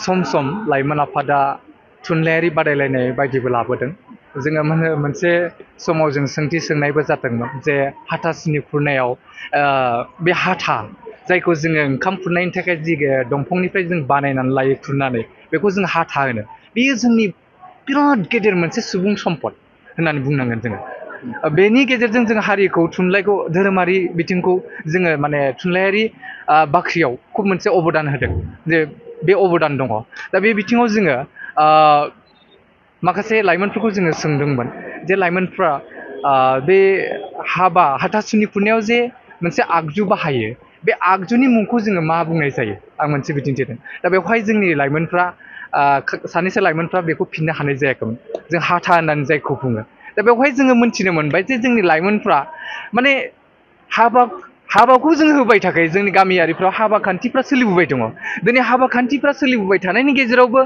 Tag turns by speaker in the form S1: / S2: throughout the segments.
S1: सम सम लाइमोन आफादा थुनलाइयारि बादायलायनाय बायदिबो लाबोदों। जोङो मोनसे समाव जों सोंथि सोंनायबो जादोंमोन जे हाथासुनि खुरनायाव बे हाथा जायखौ जोङो ओंखाम खुरनायनि थाखाय जि दंफांनिफ्राय जों बानायनानै लायो खुरनानै बेखौ जों हाथा होनो। बेयो जोंनि बिराद गेदेर मोनसे सुबुं सम्पद होननानै बुंनांगोन जोङो। बेनि गेजेरजों जों हारिखौ थुनलाइखौ धोरोमारि बिथिंखौ जोङो माने थुनलाइयारि बाख्रियाव खुब मोनसे अबदान होदों जे बे अबदान दङ। दा बे बिथिङाव जोङो माखासे लाइमोनफोरखौ जोङो सोंदोंमोन जे लाइमोनफ्रा बे हाथासुनि खुरनायाव जे मोनसे आगजु बाहायो बे आगजुनि मुंखौ जोङो मा बुंनाय जायो आं मोनसे बिदिन्थि होदों। दा बेवहाय जोंनि लाइमोनफ्रा सानैसो लाइमोनफ्रा बेखौ फिननो हानाय जायाखैमोन। जों हाथा होननानै जायखौ बुङो। दा बेवहाय जोङो मोनथिनो मोनबाय जे जोंनि लाइमोनफ्रा माने हाबाखौ जों होबाय थाखायो। जोंनि गामियारिफ्राव हाबा खान्थिफ्रा सोलिबोबाय दङ। दिनै हाबा खान्थिफ्रा सोलिबोबाय थानायनि गेजेरावबो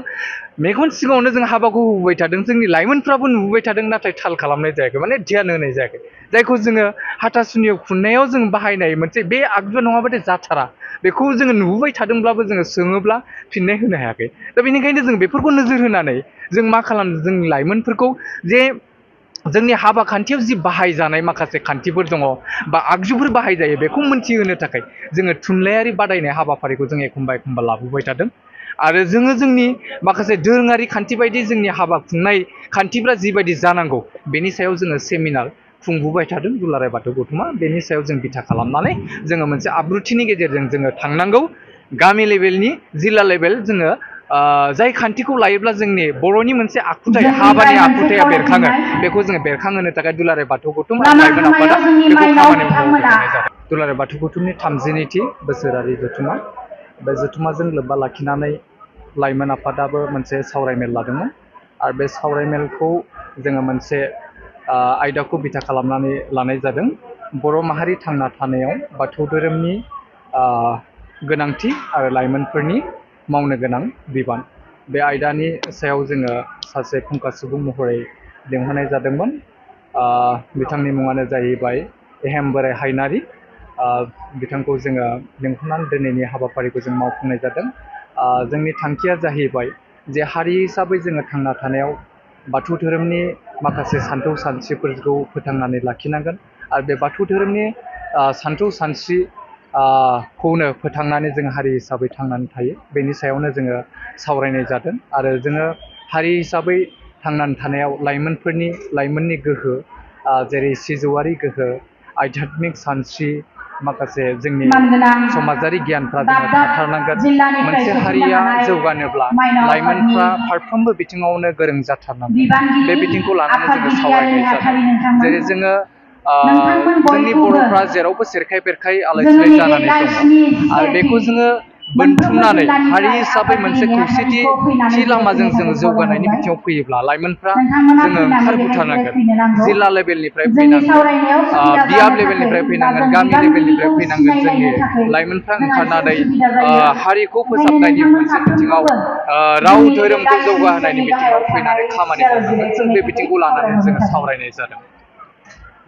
S1: मेगन सिगाङावनो जों हाबाखौ होबोबाय थादों। जोंनि लाइमोनफ्राबो नुबोबाय थादों नाथाय थाल खालामनाय जायाखै, माने ध्यान होनाय जायाखै। जायखौ जोङो हाथासुनियाव खुरनायाव जों बाहायनाय मोनसे बे आगजुआ नङाबाथाय जाथारा बेखौ जोङो नुबोबाय थादोंब्लाबो जोङो सोङोब्ला फिननाय होनो हायाखै। दा बेनिखायनो जों बेफोरखौ नोजोर होनानै जों मा खालामदों जोंनि लाइमोनफोरखौ जे जोंनि हाबा खान्थियाव जि बाहायजानाय माखासे खान्थिफोर दङ बा आगजुफोर बाहायजायो बेखौ मोनथिहोनो थाखाय जोङो थुनलाइयारि बादायनाय हाबाफारिखौ जों एखमबा लाबोबाय थादों। आरो जोङो जोंनि माखासे दोरोङारि खान्थि बायदि जोंनि हाबा खुंनाय खान्थिफ्रा जिबायदि जानांगौ बेनि सायाव जोङो सेमिनार खुंबोबाय थादों दुलाराय बाथौ गौथुमा। बेनि सायाव जों बिथा खालामनानै जोङो मोनसे आब्रुथिनि गेजेरजों जोङो थांनांगौ। गामि लेभेलनि जिल्ला लेभेल जोङो जाय खान्थिखौ लायोब्ला जोंनि बर'नि मोनसे आखुथाय हाबानि आखुथाया बेरखाङो बेखौ जोङो बेरखांहोनो थाखाय दुलाराय बाथौ गौथुम आरो लाइमोन आफादा बेखौ खामानि मावबोबाय थानाय जादों। दुलाराय बाथौ गौथुमनि 32थि बोसोरारि जथुम्मा, बे जथुम्माजों लोब्बा लाखिनानै लाइमोन आफादाबो मोनसे सावरायमेल लादोंमोन। आरो बे सावरायमेलखौ जोङो मोनसे आयदाखौ बिथा खालामनानै लानाय जादों। बर' माहारि थांना थानायाव बाथौ धोरोमनि गोनांथि आरो लाइमोनफोरनि मावनो गोनां बिबान। बे आयदानि सायाव जोङो सासे फुंखा सुबुं महरै लिंहरनाय जादोंमोन। बिथांनि मुङानो जाहैबाय एहेम बोराइ हायनारि। बिथांखौ जोङो लिंहरनानै दिनैनि हाबाफारिखौ जों मावफुंनाय जादों। जोंनि थांखिया जाहैबाय जे हारि हिसाबै जोङो थांना थानायाव बाथौ धोरोमनि माखासे सानथौ सानस्रिफोरखौ फोथांनानै लाखिनांगोन। आरो बे बाथौ धोरोमनि सानथौ सानस्रि खौनो फोथांनानै जों हारि हिसाबै थांनानै थायो बेनि सायावनो जोङो सावरायनाय जादों। आरो जोङो हारि हिसाबै थांनानै थानायाव लाइमोननि गोहो जेरै सिजौआरि गोहो, आध्यात्मिक सानस्रि, माखासे जोंनि समाजारि गियानफ्रा जोङो थाथारनांगोन। मोनसे हारिया जौगानोब्ला लाइमोनफ्रा फारफ्रोमबो बिथिङावनो गोरों जाथारनांगोन। बे बिथिंखौ लानानै जोङो सावरायनाय जादों। जेरै जोङो जोंनि बर'फ्रा जेरावबो सेरखाय बेरखाय आलाय सिलाय जानानै दङ। आरो बेखौ जोङो बोनथुमनानै हारि हिसाबै मोनसे खौसेथि लामाजों जोङो जौगानायनि बिथिङाव फैयोब्ला लाइमोनफ्रा जोङो ओंखारबोथारनांगोन। जिल्ला लेभेलनिफ्राय फैनांगोन, बियाब लेभेलनिफ्राय फैनांगोन, गामि लेभेलनिफ्राय फैनांगोन। जोंनि लाइमोनफ्रा ओंखारनानै हारिखौ फोसाबनायनि मोनसे बिथिङाव राव धोरोमखौ जौगाहोनायनि बिथिङाव फैनानै खामानि मावनांगोन। जों बे बिथिंखौ लानानै जोङो सावरायनाय जादों।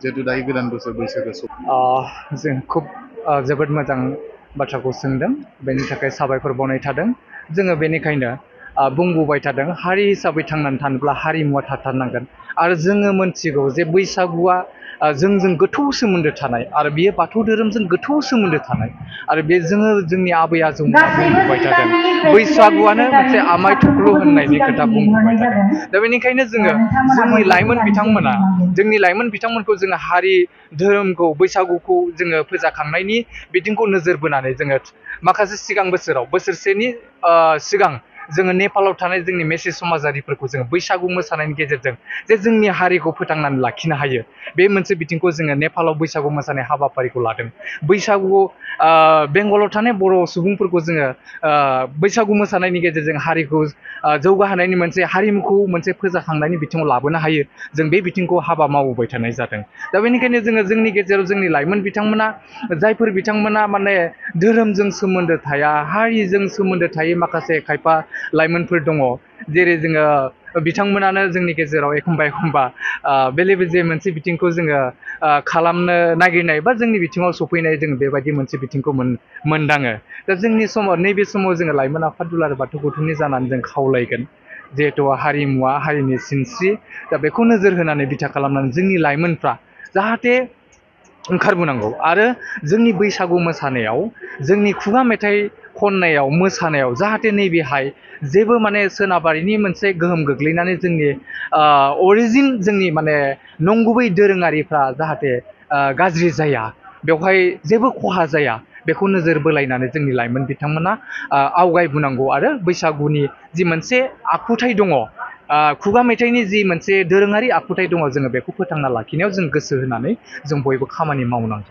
S2: जिहेतु दायो गोदान बोसोर बैसागो
S1: जों खुब जोबोद मोजां बाथ्राखौ सोंदों, बेनि थाखाय साबायखर बावनाय थादों। जोङो बेनिखायनो बुंबोबाय थादों हारि हिसाबै थांनानै थानोब्ला हारिमुवा थाथारनांगोन। आरो जोङो मोनथिगौ जे बैसागुआ जोंजों गोथौ सोमोन्दो थानाय आरो बियो बाथौ धोरोमजों गोथौ सोमोन्दो थानाय। आरो बे जोंनि आबै आजौमोना बुंबोबाय थादों बैसागुआनो मोनसे आमाय थुख्लु होननायनि खोथा बुंबोबाय थादों। दा बेनिखायनो जोङो जोंनि लाइमोन बिथांमोनखौ जोङो हारि धोरोमखौ बैसागुखौ जोङो फोजाखांनायनि बिथिंखौ नोजोर बोनानै जोङो माखासे सिगां बोसोरसेनि सिगां जोङो नेपालाव थानाय जोंनि मेसि समाजारिफोरखौ जोङो बैसागु मोसानायनि गेजेरजों जे जोंनि हारिखौ फोथांनानै लाखिनो हायो बे मोनसे बिथिंखौ जोङो नेपालाव बैसागु मोसानाय हाबाफारिखौ लादों। बैसागुआव बेंगलाव थानाय बर' सुबुंफोरखौ जोङो बैसागु मोसानायनि गेजेरजों हारिखौ जौगाहोनायनि मोनसे हारिमुखौ मोनसे फोजाखांनायनि बिथिङाव लाबोनो हायो। जों बे बिथिंखौ हाबा मावबोबाय थानाय जादों। दा बेनिखायनो जोङो जोंनि गेजेराव जोंनि लाइमोन बिथांमोना जायफोर बिथांमोना माने धोरोमजों सोमोन्दो थाया, हारिजों सोमोन्दो थायो, माखासे खायफा लाइमोनफोर दङ जेरै जोङो बिथांमोनानो जोंनि गेजेराव एखमबा बेले बेजे मोनसे बिथिंखौ जोङो खालामनो नागिरनाय बा जोंनि बिथिङाव सफैनाय जों बेबायदि मोनसे बिथिंखौ मोनदाङो। दा जोंनि समाव नैबे समाव जोङो लाइमोन आफाद दुलाराय बाथौ गौथुमनि जानानै जों खावलायगोन जिहेथु हारिमुवा हारिनि सिनस्रि दा बेखौ नोजोर होनानै बिथा खालामनानै जोंनि लाइमोनफ्रा जाहाथे ओंखारबोनांगौ आरो जोंनि बैसागु मोसानायाव जोंनि खुगा मेथाइ खननायाव मोसानायाव जाहाथे नैबेहाय जेबो माने सोनाबारिनि मोनसे गोहोम गोग्लैनानै जोंनि अरिजिन जोंनि माने नंगुबै दोरोङारिफ्रा जाहाथे गाज्रि जाया बेवहाय जेबो खहा जाया बेखौ नोजोर बोलायनानै जोंनि लाइमोन बिथांमोना आवगायबोनांगौ आरो बैसागुनि जि मोनसे आखुथाय दङ खुगा मेथाइनि जि मोनसे दोरोङारि आखुथाय दङ जोङो बेखौ फोथांना लाखिनायाव जों गोसो होनानै जों बयबो खामानि मावनांगौ।